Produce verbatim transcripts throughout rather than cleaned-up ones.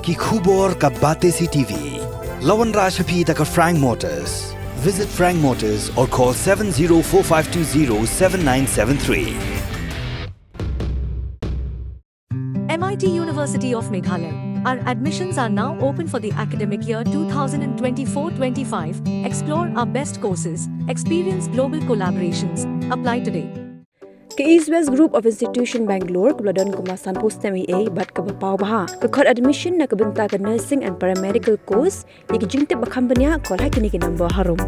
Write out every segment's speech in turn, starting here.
Ki khubor ka Batesi T V. La wanrah sha phi da ka Frank Motors. Visit Frank Motors or call seven zero four five two zero seven nine seven three. M I T University of Meghalaya. Our admissions are now open for the academic year two thousand twenty-four twenty-five. Explore our best courses, experience global collaborations. Apply today. Ka East West Group of Institution Bangalore kaba la don kumba sanphew snem eiei bad kaba paw bha ka khot admission na ka bynta ka nursing and paramedical course. Ïa ki jingtip ba kham bniah, call ha kine ki number harum.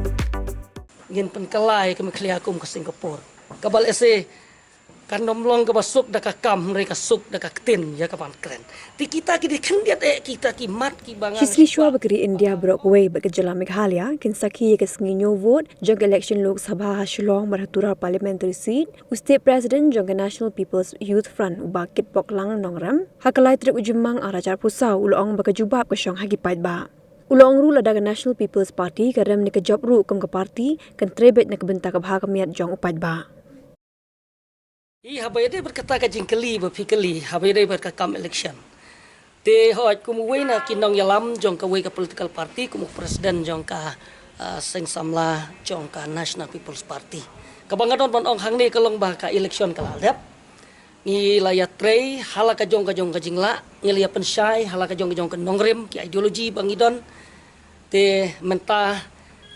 Ngin pynkylla ïa ka Meghalaya kum ka Singapore, kaba lehse kan ym long kaba suk da ka kam, hynrei ka suk da ka ktien ïa ka ban kren. Te kita ki dei khyndiat eh kita ki mat kiba nga. Shi sngi shuwa ba ka ri India baroh kawei bad ka jylla Meghalaya kin sakhi ïa ka sngi ñiew vote jong ka election Lok Sabha ha Shillong bad ha Tura Parliamentary Seat, u State President jong ka National People's Youth Front, u Bah Kitbok Lang Nongrem, ha ka lai tarik u Jymmang ar hajar arphew saw, u la ong ba ka jubab ka shong ha ki paidbah. U la ong ruh lada ka National People's Party ka rem ne ka jop ruh, kum ka party kan trei beit na ka bynta ka bha ka miat jong u paidbah. Hi, haba ïadei bad kata ka jingkylli ba phi kylli, haba ïadei bad ka kam election, te hooid, kum uwei na ki nongïalam jong kawei ka political party, kum u president jong ka, ah, seng samla jong ka National People's Party, kaba nga don ban ong hangne ka long ba ka election ka la dep. Ngi la ïatrei ha la ka jong ka jong ka jinglah, ngi la ïapynshai ha la ka jong ka jong ka nongrim, ki ideology ba ngi don. Te mynta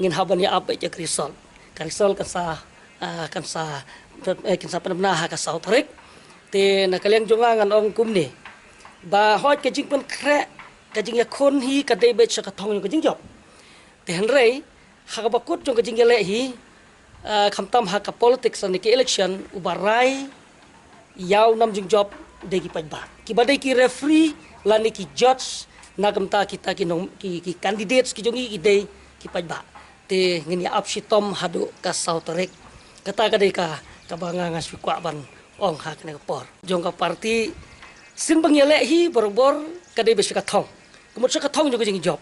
ngin hap ban ïa ap beit ïa ka result. Ka result kan sa, ah, kan sa, eh, kan sa pynbna ha ka saw tarik. Te na ka liang jong nga ngan ong kumne, ba hooid ka jingpynkhreh, ka jingïakhun hi ka dei beit sha ka thong jong ka jingjop. Te hynrei ha kaba kut jong ka jingïaleh hi, ah, khamtam ha ka politics lane ki election, uba rai ïa u nam jingjop dei ki paidbah. Kiba dei ki referee lane ki judge na ka bynta kita ki nong, ki, ki candidates ki jong ngi ki dei ki paidbah. Te ngin ïa ap shitom haduh ka saw tarik. Kata ka dei ka, kaba nga nga shu kwah ban ong ha kane ka por. Jong ka party, sien ba ngi ïaleh hi barabor ka dei beit sha ka thong. Ka mut sha ka thong jong ka jingjop.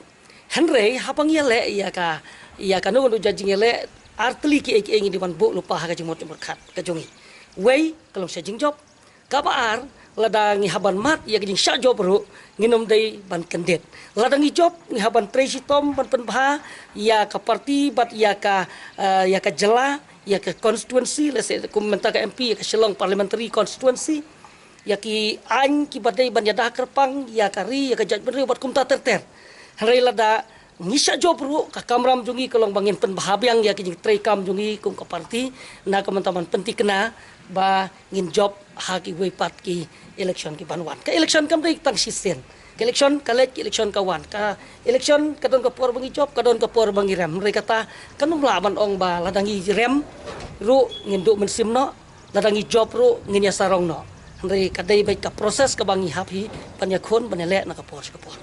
Hynrei haba ngi ïaleh ïa ka, ïa kano kano jait jingïaleh, ar tylli kiei kiei ngi dei ban buh lypa ha ka jingmut jingpyrkhat ka jong ngi. Wei, ka long sha jingjop. Kaba ar, lada ngi hap ban mad ïa ka jingshah jop ruh, ngin ym dei ban kyndit. Lada ngi jop, ngi hap ban trei shitom ban pynbha ïa ka party bad ïa ka, eh, ïa ka jylla, ïa ka constituency, lehse kum mynta ka M P, ïa ka Shillong Parliamentary Constituency, ïa ki aiñ kiba dei ban ïada kyrpang ïa ka ri, ïa ka jaitbynriew bad kumta ter ter. Hynrei lada ngi shah jop ruh, ka kamram jong ngi ka long ba ngin pynbha biang ïa ki jingtrei kam jong ngi kum ka party, na ka bynta ban pynthikna ba ngin jop ha kiwei pat ki election ki ban wan. Ka election kam dei tang shisien. Ka election ka leit, ka election ka wan. Ka election ka don ka por ba ngi jop, ka don ka por ba ngi rem. Hynrei kata kan ym lah ban ong ba lada ngi rem ruh ngin duh mynsiem noh, lada ngi jop ruh ngin ïa sarong noh. Hynrei ka dei beit ka process kaba ngi hap hi ban ïakhun, ban ïaleh na ka por sha ka por.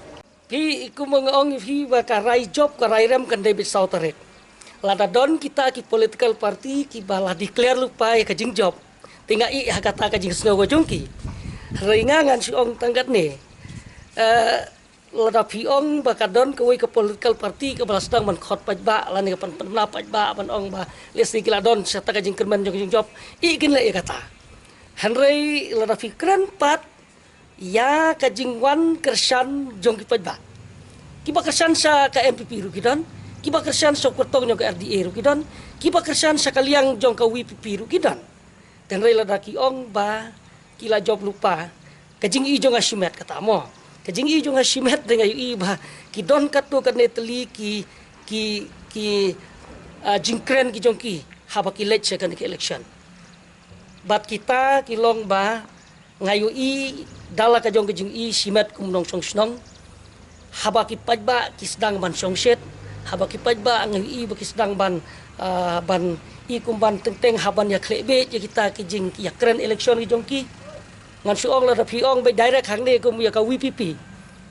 Phi, kumba nga ong ïa phi ba ka rai jop, ka rai rem kan dei beit saw tarik. Lada don kita ki political party kiba la declare lypa ïa ka jingjop, te nga ïeh ha kata ka jingsngew ka jong ki. Hynrei nga ngan shu ong tang katne. Eh, lada phi ong ba ka don kawei ka political party kaba la sdang ban khot paidbah lane ka pyn, pynbna paidbah ban ong ba lehse ki la don shata ka jingkyrmen jong ka jingjop, ïeh kin leh ïa kata. Hynrei lada phi kren pat ïa ka jingwan kyrshan jong ki paidbah, kiba kyrshan sha ka N P P ruh ki don, kiba kyrshan sha u kyrtong jong ka R D A ruh ki don, kiba kyrshan sha ka liang jong ka V P P ruh ki don. Te hynrei lada ki ong ba ki la jop lypa, ka jingïohi jong nga shimet kata mo. Ka jingïohi jong nga shimet, te nga ïohi ba ki don katto katne tylli ki, ki, ki, ah, jingkren ki jong ki haba ki leit sha kane ka election. Bad kita ki long ba nga ïohi da la ka jong ka jingïohi shimet kum nongshong shnong. Haba ki paidbah ki sdang ban shongshit, haba ki paidbah nga ïohi ba ki sdang ban, ah, ban i kum ban teng teng hap ban ïa khleh beit ïa kita ki jing, ïa kren election ki jong ki. Ngan shu ong lada phi ong beit direct hangne kum ïa ka V P P,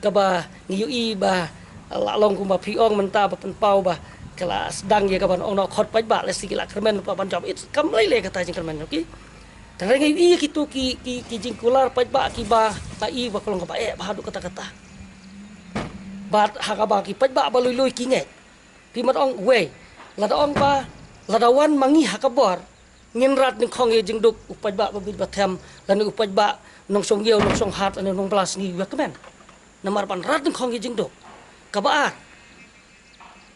kaba ngi ïohi ba la long kumba phi ong mynta ba pynpaw ba ka la sdang ïa ka ban ong noh khot paidbah, lehse ki la kyrmen lypa ban jop. It kam lei lei kata jingkyrmen jong ki. Te hynrei nga ïohi ïa kito ki, ki, ki jingkular paidbah kiba nga i ba ka long kaba eh bha haduh katta katta. Bad ha kaba ki paidbah ba lui lui ki ngeit. Phi mat ong wei, lada ong ba, lada wan ma ngi ha ka bor, ngin rat nyngkhong ïa jingduk u paidbah ba bit ba them, lane u paidbah nongshong ïew, nongshong hat, lane nongbylla sngi, u ïa kmen. Namar ban rat nyngkong ïa jingduk. Kaba ar,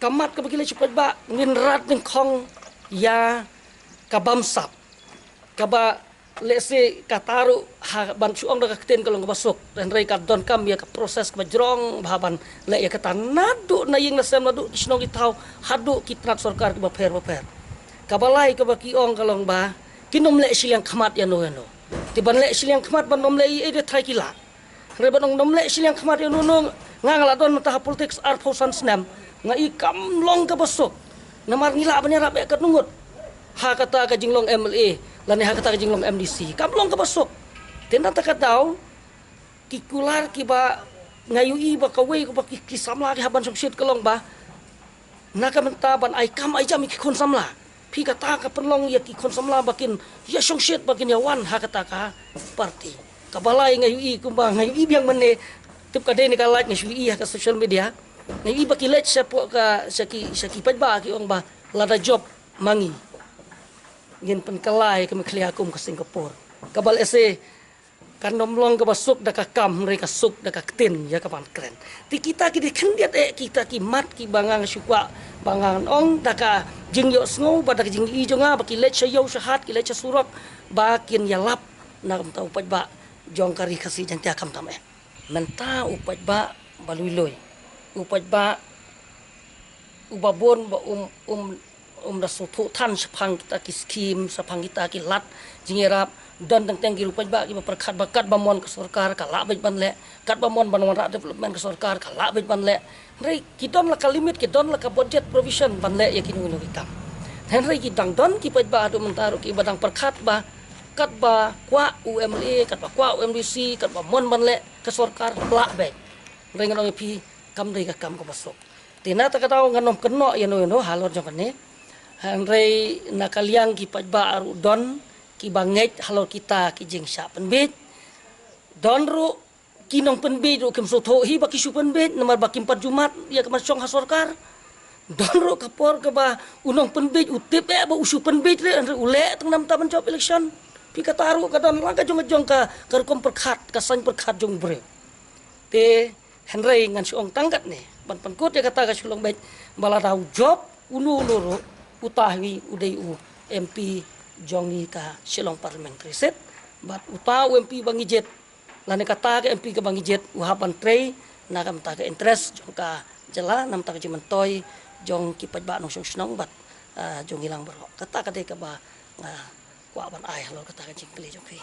ka mat kaba ki leit sha u paidbah, ngin rat nyngkong ïa ka bamsap. Kaba lehse kata ruh ha ban shu ong da ka ktien ka long kaba suk. Hynrei ka donkam ïa ka proses kaba jrong bha ban leh ïa kata naduh na ïing na sem, naduh ki shnong ki thaw haduh ki tnat sorkar kiba pher bapher. Kaba lai kaba ki ong ka long ba kin ym leh shiliang khmat ïano ïano. Te ban leh shiliang khmat ban ym leh ei ei de trai ki lah. Hynrei ban ong ym leh shiliang khmat ïano ïano, nga nga la don mynta ha politics arphew san snem. Nga i kam long kaba suk. Namar ngi lah ban ïarap eh katno ngut ha kata ka jinglong M L A lane ha kata ka jinglong M D C. Kam long kaba suk. Te na kata ka daw, ki kular kiba nga ïohi ba kawei kaba ki, ki samla ki hap ban shongshit ka long ba na ka bynta ban ai kam ai jam ïa ki khun samla. Phi, kata ka pynlong ïa ki khun samla ba kin ïa shongshit, ba kin ïa wan ha kata ka party. Kaba lai nga ïohi kumba nga ïohi biang mynne, tip ka dei ne ka lait, nga shu ïohi ha ka social media. Nga ïohi ba ki leit shapoh ka, sha ki, sha ki paidbah ki ong ba lada jop ma ngi, ngin pynkylla ïa ka Meghalaya kum ka Singapore. Kaba lehse kan ym long kaba suk da ka kam, hynrei ka suk da ka ktien ïa ka ban kren. Te kita ki dei khyndiat eh kita ki mat kiba nga nga shu kwah ba ngan ong da ka jingïohsngew bad da ka jingïohi jong nga ba ki leit sha ïew sha hat, ki leit sha surok ba kin ïalap na ka bynta u paidbah jong ka Ri Khasi Jaiñtia khamtam eh. Mynta u paidbah ba lui lui, u paidbah uba bun ba um, um, um da sngewthuh than shaphang kita ki skim, shaphang kita ki lad jingïarap. Don teng teng ki ruh paidbah kiba pyrkhat ba katba mon ka sorkar ka lah beit ban leh, katba mon ban wanrah development ka sorkar ka lah beit ban leh. Hynrei ki don la ka limit, ki don la ka budget provision ban leh ïa kino kino ki kam. Hynrei ki dang don ki paidbah haduh mynta ruh kiba dang pyrkhat ba katba kwah u M L A, katba kwah u M D C, katba mon ban leh ka sorkar, lah beit. Hynrei ngan ong ïa phi, kam dei ka kam kaba suk. Te na kata ka daw ngan ym kynnoh ïano ïano halor jong kane. Hynrei na ka liang ki paidbah ruh don kiba ngeit halor kita ki jingshah pynbiej. Don ruh ki nongpynbiej ruh kim sngewthuh hi ba ki shu pynbiej namar ba kim pat ju mad ïa ka ban shong ha sorkar. Don ruh ka por kaba u nongpynbiej u tip eh ba u shu pynbiej re, hynrei u leh tang namar ban jop election. Phi, kata ruh ka don la ka jong ka jong ka, ka rukom pyrkhat, ka saiñ pyrkhat jong u briew. Te hynrei ngan shu ong tang katne ban pynkut ïa kata ka shu long beit ba lada u jop uno uno ruh, uta hi u dei u M P jong ngi ka Shillong Parliamentary Seat. Bad uta u M P ba ngi jied, lane kata ka M P kaba ngi jied, u hap ban trei na ka bynta ka interest jong ka jylla, na ka bynta ka jingmyntoi jong ki paidbah nongshong shnong bad, ah, jong ngi lang baroh. Kata ka dei kaba nga kwah ban ai halor kata ka jingkylli jong phi.